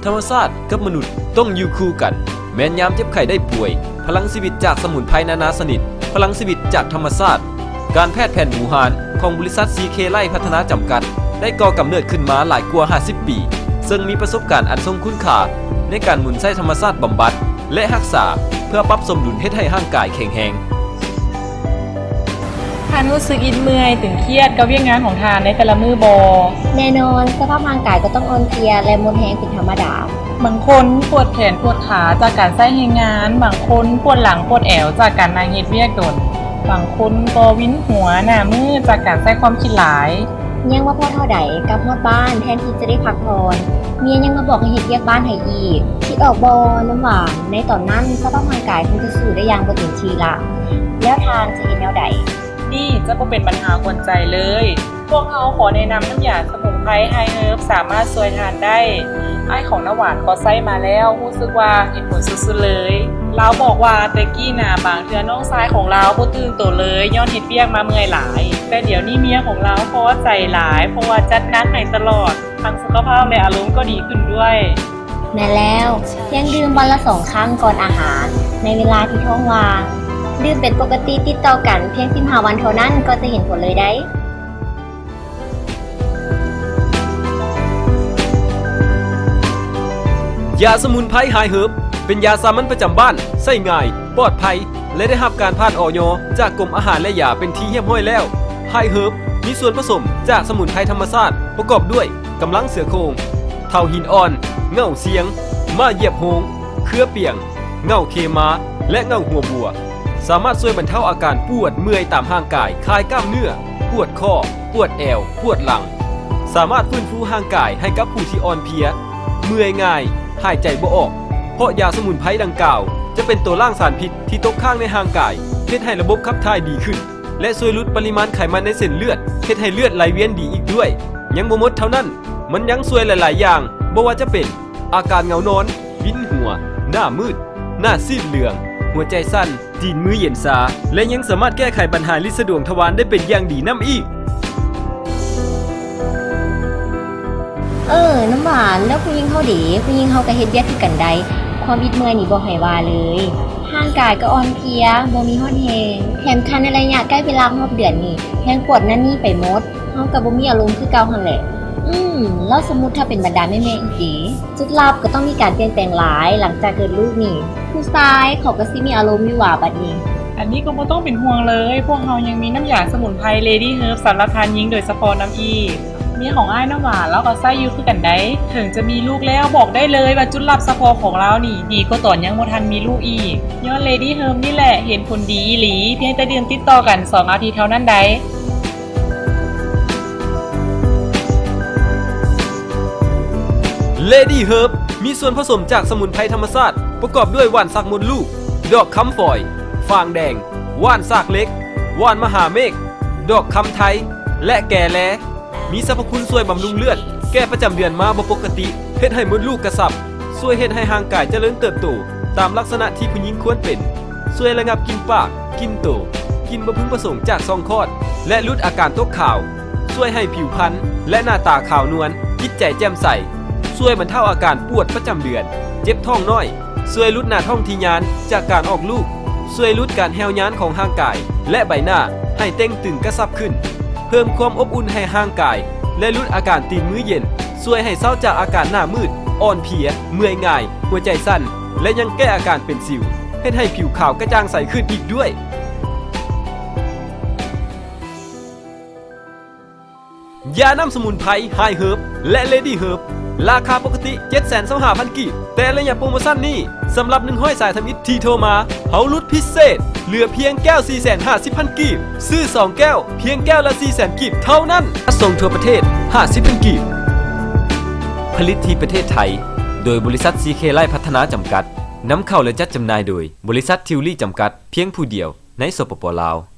ທຳມະຊາດກັບມະນຸດຕ້ອງຢູ່ຄູ່ກັນ. ແມ່ນຍາມເຈັບໄຂ້ໄດ້ປ່ວຍ, ພະລັງຊີວິດຈາກສະໝຸນໄພນານາຊະນິດ, ພະລັງຊີວິດຈາກທຳມະຊາດ. ການແພດແຜນບູຮານຂອງບໍລິສັດ ຊີເຄ ໄລ ພັດທະນາ ຈຳກັດ ໄດ້ກໍ່ກຳເນີດຂຶ້ນມາຫຼາຍກວ່າຫ້າສິບປີ, ເຊິ່ງມີປະສົບການອັນຊົງຄຸນຄ່າໃນການໝູນໃຊ້ທຳມະຊາດບຳບັດ ແລະ ຮັກສາ ເພື່ອປັບສົມດຸນເຮັດໃຫ້ຮ່າງກາຍແຂງແຮງ. ທ່ານຮູ້ສຶກອິດເມື່ອຍ, ຕຶງຄຽດກັບວຽກງານຂອງທ່ານໃນແຕ່ລະມື້ບໍ່? ແນ່ນອນ, ສະພາບຮ່າງກາຍກໍຕ້ອງອ່ອນເພຍ ແລະ ໝົດແຮງເປັນທຳມະດາ. ບາງຄົນປວດແຂນປວດຂາຈາກການໃຊ້ແຮງງານ, ບາງຄົນປວດຫຼັງປວດແອວຈາກການນັ່ງເຮັດວຽກດົນ, ບາງຄົນກໍວິນຫົວໜ້າມືຈາກການໃຊ້ຄວາມຄິດຫຼາຍ. ຍັງບໍ່ພໍເທົ່າໃດ, ກັບຮອດບ້ານແທນທີ່ຈະໄດ້ພັກຜ່ອນ, ເມຍຍັງມາບອກໃຫ້ເຮັດວຽກບ້ານໃຫ້ອີກ. ຄິດອອກບໍ່, ນ້ຳຫວານ? ໃນຕອນນັ້ນ, ສະພາບຮ່າງກາຍຄົງຈະສູ້ໄດ້ຢ່າງບໍ່ເຕັມທີ່ລະ. ແລ້ວທ່ານຈະເຮັດແນວໃດ? ນີ້ຈະບໍ່ເປັນບັນຫາກວນໃຈເລີຍ. ພວກເຮົາຂໍແນະນຳນ້ຳຢາສະໝຸນໄພ High Herb ສາມາດຊ່ວຍທ່ານໄດ້. ອ້າຍຂອງນ້ຳຫວານກໍໃຊ້ມາແລ້ວ, ຮູ້ສຶກວ່າເຫັນຜົນສຸດໆເລີຍ. ລາວບອກວ່າແຕ່ກີ້ນະ, ບາງເທື່ອນ້ອງຊາຍຂອງລາວບໍ່ຕື່ນໂຕເລີຍ, ຍ້ອນເຮັດວຽກມາເມື່ອຍຫຼາຍ. ແຕ່ດຽວນີ້ເມຍຂອງລາວພໍໃຈຫຼາຍ, ເພາະວ່າຈັດໜັກໃຫ້ຕະຫຼອດ, ທັງສຸຂະພາບ ແລະ ອາລົມກໍດີຂຶ້ນດ້ວຍ. ແມ່ນແລ້ວ, ພຽງດື່ມວັນລະສອງຄັ້ງກ່ອນອາຫານ, ໃນເວລາທີ່ທ້ອງວ່າງ. ດື່ມເປັນປົກກະຕິຕິດຕໍ່ກັນພຽງສິບຫ້າວັນເທົ່ານັ້ນ ກໍຈະເຫັນຜົນເລີຍໄດ໋. ຢາສະໝຸນໄພ High Herb ເປັນຢາສາມັນປະຈຳບ້ານ, ໃຊ້ງ່າຍ, ປອດໄພ ແລະ ໄດ້ຮັບການຜ່ານ ອຢ ຈາກກົມອາຫານ ແລະ ຢາເປັນທີ່ຮຽບຮ້ອຍແລ້ວ. High Herb ມີສ່ວນປະສົມຈາກສະໝຸນໄພທຳມະຊາດ ປະກອບດ້ວຍ ກຳລັງເສືອໂຄ່ງ, ເຖົ້າຫີນອ່ອນ, ເຫງົ້າຊຽງ, ມ້າຢຽບໂຮງ, ເຄືອປຽງ, ເຫງົ້າເຄມາ ແລະ ເຫງົ້າຫົວບົວ. ສາມາດຊ່ວຍບັນເທົາອາການປວດເມື່ອຍຕາມຮ່າງກາຍ, ຄາຍກ້າມເນື້ອ, ປວດຂໍ້, ປວດແອວ, ປວດຫຼັງ. ສາມາດຟື້ນຟູຮ່າງກາຍໃຫ້ກັບຜູ້ທີ່ອ່ອນເພຍ, ເມື່ອຍງ່າຍ, ຫາຍໃຈບໍ່ອອກ, ເພາະຢາສະໝຸນໄພດັ່ງກ່າວຈະເປັນຕົວລ້າງສານພິດທີ່ຕົກຄ້າງໃນຮ່າງກາຍ, ເຮັດໃຫ້ລະບົບຂັບຖ່າຍດີຂຶ້ນ ແລະ ຊ່ວຍຫຼຸດປະລິມານໄຂມັນໃນເສັ້ນເລືອດ, ເຮັດໃຫ້ເລືອດໄຫຼວຽນດີອີກດ້ວຍ. ຍັງບໍ່ໝົດເທົ່ານັ້ນ, ມັນຍັງຊ່ວຍຫຼາຍໆຢ່າງ, ບໍ່ວ່າຈະເປັນ ອາການເຫງົານອນ, ວິນຫົວ, ໜ້າມືດ, ໜ້າຊີດເຫຼືອງ, ຫົວໃຈສັ່ນ, ຕີນມືເຢັນຊາ ແລະ ຍັງສາມາດແກ້ໄຂບັນຫາລິດສະດວງທະວານໄດ້ເປັນຢ່າງດີນຳອີກ. ເອີ ນ້ຳຫວານ, ແລ້ວຜູ້ຍິງເຮົາເດ? ຜູ້ຍິງເຮົາກໍເຮັດວຽກຄືກັນໄດ໋. ຄວາມອິດເມື່ອຍນີ້ບໍ່ໃຫ້ວ່າເລີຍ. ຮ່າງກາຍກໍອ່ອນເພຍ, ບໍ່ມີຮອດແຮງ. ແຖມຄັນໃນໄລຍະໃກ້ເວລາຮອບເດືອນນີ້, ແຮງປວດນັ້ນນີ້ໄປໝົດ. ເຮົາກໍບໍ່ມີອາລົມຄືເກົ່າຫັ້ນແຫຼະ. ອືມ, ແລ້ວສົມມຸດຖ້າເປັນບັນດາແມ່ໆອີກເດ? ຈຸດລັບກໍຕ້ອງມີການປ່ຽນແປງຫຼາຍຫຼັງຈາກເກີດລູກນີ້. ຜູ້ຊາຍເຂົາກໍຊິມີອາລົມຢູ່ຫວາບັດນີ້? ອັນນີ້ກໍບໍ່ຕ້ອງເປັນຫ່ວງເລີຍ, ພວກເຮົາຍັງມີນ້ຳຢາສະໝຸນໄພ Lady Herb ສຳລັບທ່ານຍິງໂດຍສະເພາະນຳອີກ. ເມຍຂອງອ້າຍນ້ຳຫວານລາວກໍໃຊ້ຢູ່ຄືກັນໄດ໋. ເຖິງຈະມີລູກແລ້ວບອກໄດ້ເລີຍວ່າຈຸດລັບສະເພາະຂອງລາວນີ້ດີກວ່າຕອນຍັງບໍ່ທັນມີລູກອີກ. ຍ້ອນ Lady Herb ນີ້ແຫຼະເຫັນຜົນດີອີ່ຫຼີ, ພຽງແຕ່ດື່ມຕິດຕໍ່ກັນສອງອາທິດເທົ່ານັ້ນໄດ໋. Lady Herb ມີສ່ວນປະສົມຈາກສະໝຸນໄພທຳມະຊາດ ປະກອບດ້ວຍຫວ່ານສັກມົດລູກ, ດອກຄຳຝອຍ, ຟາງແດງ, ຫວ່ານສາກເຫຼັກ, ຫວ່ານມະຫາເມກ, ດອກຄຳໄທ ແລະ ແກແລ. ມີສັບພະຄຸນຊ່ວຍບຳລຸງເລືອດ, ແກ້ປະຈຳເດືອນມາບໍ່ປົກກະຕິ, ເຮັດໃຫ້ມົດລູກກະຊັບ, ຊ່ວຍເຮັດໃຫ້ຮ່າງກາຍຈະເລີນເຕີບໂຕຕາມລັກສະນະທີ່ຜູ້ຍິງຄວນເປັນ, ຊ່ວຍລະງັບກິ່ນປາກ, ກິ່ນໂຕ, ກິ່ນບໍ່ເພິ່ງປະສົງຈາກຊ່ອງຄອດ ແລະ ຫຼຸດອາການຕົກຂາວ, ຊ່ວຍໃຫ້ຜິວພັນ ແລະ ໜ້າຕາຂາວນວນ, ຈິດໃຈແຈ່ມໃສ, ຊ່ວຍບັນເທົາອາການປວດປະຈຳເດືອນ, ເຈັບທ້ອງນ້ອຍ, ຊ່ວຍຫຼຸດໜ້າທ້ອງທີ່ຍານຈາກການອອກລູກ, ຊ່ວຍຫຼຸດການແຫ້ວຍານຂອງຮ່າງກາຍ ແລະ ໃບໜ້າໃຫ້ເຕ່ງຕຶງກະຊັບຂຶ້ນ, ເພີ່ມຄວາມອົບອຸ່ນໃຫ້ຮ່າງກາຍ ແລະ ຫຼຸດອາການຕີນມືເຢັນ, ຊ່ວຍໃຫ້ເຊົາຈາກອາການໜ້າມືດ, ອ່ອນເພຍ, ເມື່ອຍງ່າຍ, ຫົວໃຈສັ່ນ ແລະ ຍັງແກ້ອາການເປັນສິວ, ເຮັດໃຫ້ຜິວຂາວກະຈ່າງໃສຂຶ້ນອີກດ້ວຍ. ຢານ້ຳສະໝຸນໄພ High Herb ແລະ Lady Herb ລາຄາປົກກະຕິ ເຈັດແສນຊາວຫ້າພັນ ກີບ, ແຕ່ໄລຍະໂປຣໂມຊັນນີ້ ສຳລັບ ໜຶ່ງຮ້ອຍ ສາຍທຳອິດທີ່ໂທມາ, ເຮົາຫຼຸດພິເສດເຫຼືອພຽງແກ້ວ ສີ່ແສນຫ້າສິບພັນ ກີບ, ຊື້ສອງແກ້ວ ພຽງແກ້ວລະ ສີ່ແສນ ກີບເທົ່ານັ້ນ, ຈັດສົ່ງທົ່ວປະເທດ ຫ້າສິບພັນ ກີບ. ຜະລິດທີ່ປະເທດໄທ ໂດຍບໍລິສັດ ຊີເຄ ໄລ ພັດທະນາ ຈຳກັດ, ນຳເຂົ້າ ແລະ ຈັດຈຳໜ່າຍໂດຍ ບໍລິສັດ ທິວລີ ຈຳກັດ ພຽງຜູ້ດຽວໃນ ສປປ ລາວ.